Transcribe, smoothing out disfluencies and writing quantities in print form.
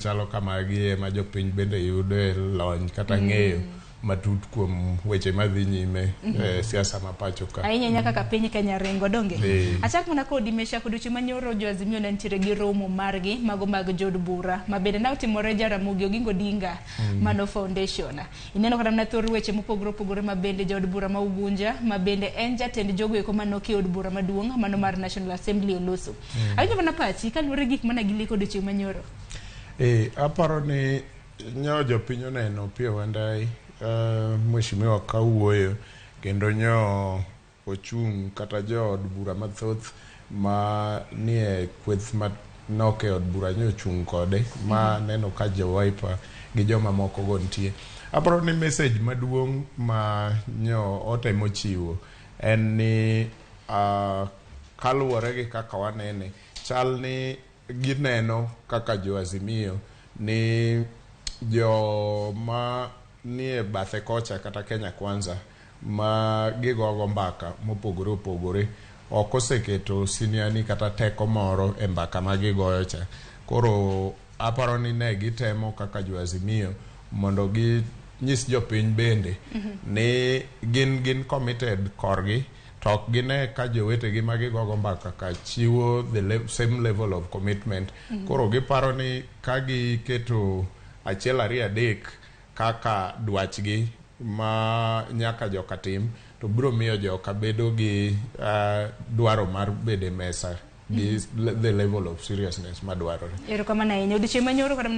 Chalo kamagi ema jopiny bende yudoe lony kata ng'eyo matut kuom weche madhi nyime e siasa ma pacho ka. Ahinya ahinya kaka piny Kenya ringo donge. Eh. Achak mana kodi Meshack, odiochieng' manyoro jo Azimio ne nitiere gi romo margi mago mag jood bura ma bende ne otimore Jaramogi Oginga Odinga mano foundation. Ineno kata mana thor weche mopogore opogore ma bende jaod bura ma Ugunja ma bende en jatend jogo eko manoki e od bura maduong' mano mar National Assembly oloso. Awinjo mana pachi kaluwore gi gik mane gileko odiochieng' manyoro. Eh, aparo ni nyo jopiny oneno Opiyo Wandayi mheshimiwa kawuoyo kendo nyo ochung' kata jood bura mathoth ma nie kweth manok e od bura nyo ochung' kode ma neno ka jo Wiper gi joma moko go nitie. Aparo ni message maduong' ma nyo otemo chiwo en ni kaluwore gi kaka wanene chal ni gineno kaka jo Azimio ni joma nie bathe kocha kata Kenya Kwanza ma gigogo mbaka mopogore opogore ok oseketo siniani kata teko moro e mbaka ma gigoyo cha. Koro aparo ni ne gitemo kaka jo Azimio mondo ginyis jopiny bende ni gin committed korgi to ok gine ka jowetegi ma gigogo mbaka ka chiwo the same level of commitment. Koro giparo ni ka giketo achiel ariyo adek kaka dwachgi ma nyaka joka tim to biro miyo joka bedo gi dwaro mar bedo e mesa gi the level of seriousness madwarore. Erokamano ahinya. Odiochieng' manyoro kata